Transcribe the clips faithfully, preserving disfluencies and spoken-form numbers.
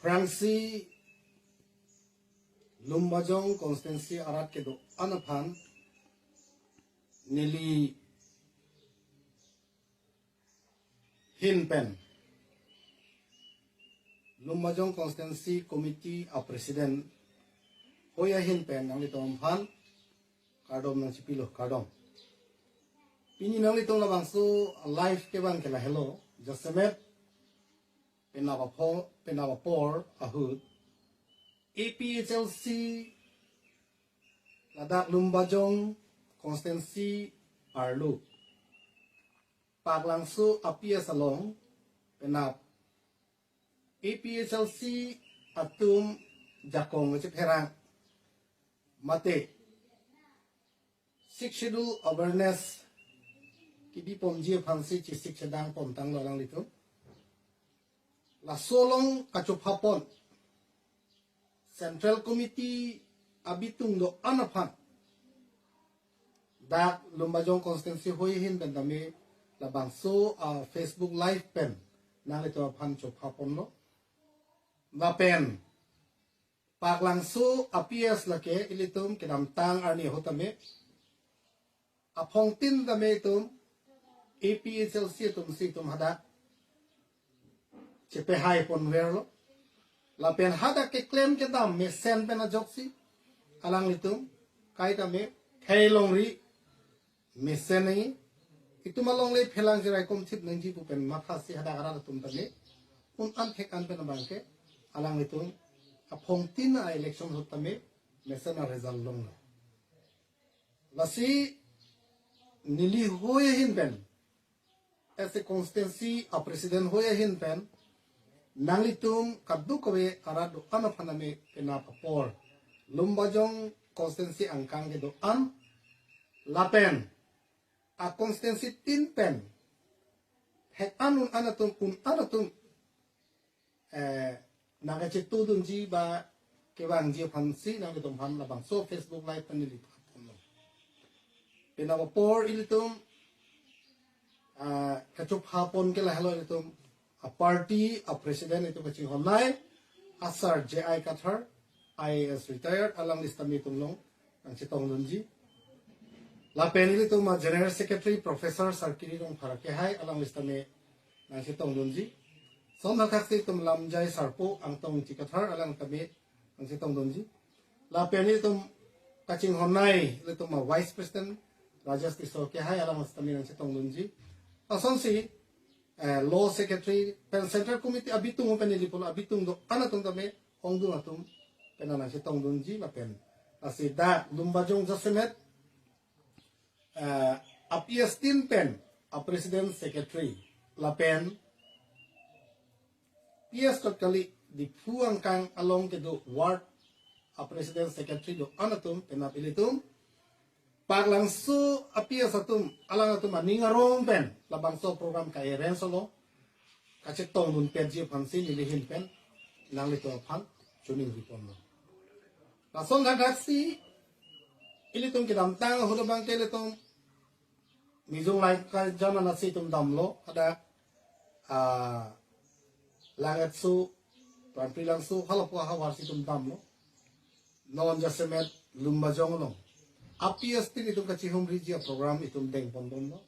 Aphrangsi Lumbajong constituency arat kedo-an aphan neli hin pen Lumbajong constituency committee a president hoi ahin pen nanglitum aphan kardom nangchipilo, kardom. Pini nanglitum labangso live kevang ke lahelo, jasemet penap apho-, penap apor ahut A P H L C ladak Lumbajong constituency arlo Paklangso a P S along penap A P H L C atum jakong kachepherang mate Sixth Schedule awareness kebi ponji aphansi chesik chedang pontanglo alanglitum. Laso along kachopha pon Central Committee abitung do-an aphan dak Lumbajong constituency hoi ahin pen tame labangso, ah, Facebook live pen nanglitum aphan chopha ponlo. Lapen Paklangso a P S lake ilitum kedamtang arni ahut tame aphongtin tame itum A P H L C atumsi itum hadak chepehai ponverlo. Lapen hadak keklem kedam mesen pen ajoksi alanglitum kai tame khei longri mesen nangji. Itum alongle phelang jirai komthip nangji pu pen mathasi hadak arat atum tame un-an thek-an pen abangke alanglitum aphongtin a election ahut tame mesen a result longlo. Lasi neli hoi ahin pen, as a constituency a president hoi ahin pen, nanglitum kadokave arat do-an aphan tame penap apor Lumbajong constituency angkang kedo-an lapen a constituency tin pen thek-an un-an atum, un-an atum eh, nangkachetudunji ba kevangji aphansi nanglitum aphan labangso Facebook live pen neli pha ponlo. Penap apor ilitum, ah, kachopha pon ke lahelo ilitum a party a president itum kachinghonnei a Sir J I Kathar, I A S retired, alangli sitame itum along nangchetongdunji. Lapen ilitum a General Secretary Professor Sir Kiri Rongphar Kehai, alangli sitame nangchetongdunji. Lason thakthak si itum Lamjai Sarpo Angtong Ingti Kathar, alang tame nangchetongdunji. Lapen itum kachinghonnei, itum a Vice President Rajesh Tisso Kehai, alang sitame nangchetongdunji. Lasonsi, eh, Law Secretary pen Central Committee abitung pen ili pulo abitung do-an atum tame ongdung atum pen nangchetongdunji lapen lasi dak Lumbajong jasemet, eh, a P S tin pen a President Secretary lapen P S kot kali Diphu angkang along kedo ward a President Secretary do-an atum penap ilitum Paklangso a P S atum alang atum aning arong pen labangso program ka-arrange lo kachetongdun petji aphansi neli ahin pen nanglitum aphan choningri ponlo. Lason thakthak si ilitum kedamtang ahut abangke ilitum Mijung Laikarjam anatsi itum damlo, ada, ah, Langetso, Pranpri Langso, halapu ahavarsi itum damlo. Non jasemet Lumbajong along a P S tin itum kachihumriji a program itum dengpon bomlo.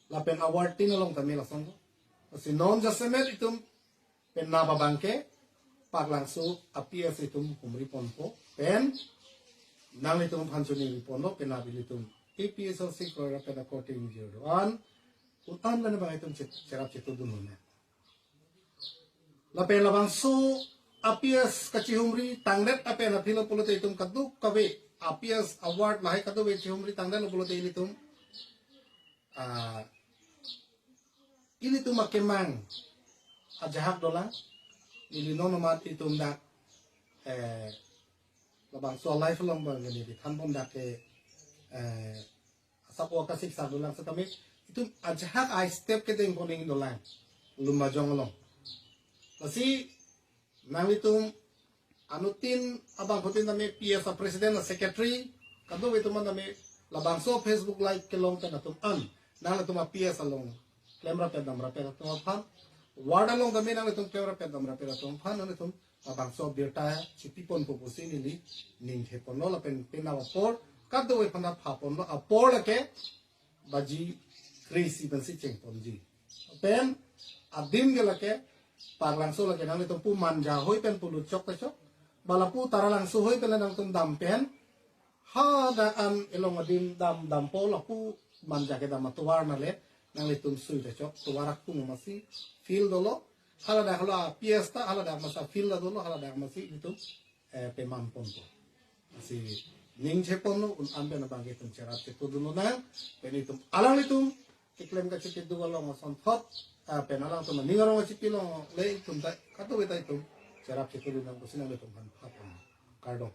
Lapen award tin along tame lasonlo. Lasi non jasemet itum penap abangke Paklangso a P S itum humri ponpo pen nanglitum aphan choningri ponlo penap ilitum A P H L C kroira pen a korte ingjir do-an un-an pen abang itum chet-, cherap chetudun un-an. Lapen labangso a P S kachihumri tangdet apen aphi lo pulote itum kadokave a P S award lahai kadokave chihumri tangdetlo pulote ilitum, ah, ilitum akemang ajahak dolang, ili non amat itum dak, eh, labangso a live along abang neli thanbom dak ke, eh, asap o kasik sak dolang setame itum ajahak a step kedengpon ing dolang Lumbajong along. Lasi nanglitum anuttin abangphutin tame P S a president a secretary kadokave atum tame labangso Facebook live kelong pen atum an nanglitum a P S along klemrap pen damrap pen atum aphan Ward along tame nanglitum kevra pen damra pen atum aphan nanglitum labangso abirta chipiponpo pusi neli ningje ponlo lapen penap apor kadokave aphan phaponlo apor lake baji kre-isi pensi chengponji. Pen adim ke lake Parlangso lake nanglitum pu Manja hoi pen pulut chok ta chok. Ba lapu Taralangso hoi pen nangtum dam pen hadak an elong adim dam dampo lapu Manja kedam atovar nale nanglitum sui ta chok. Tovar akung masi field dolo. Haladak hala P S ta haladak masa field ta dolo haladak masi itum eh, pemampon po. Lasi ningje ponlo un-an pen abang ke itum cherap chepudun lonang pen itum alanglitum keklem kachipidun along asonthot ah, pen alangtum aning arong achipi longle itum ta kadokave ta itum cherap chepudun nang pusi nanglitum aphan phapon. Kardom.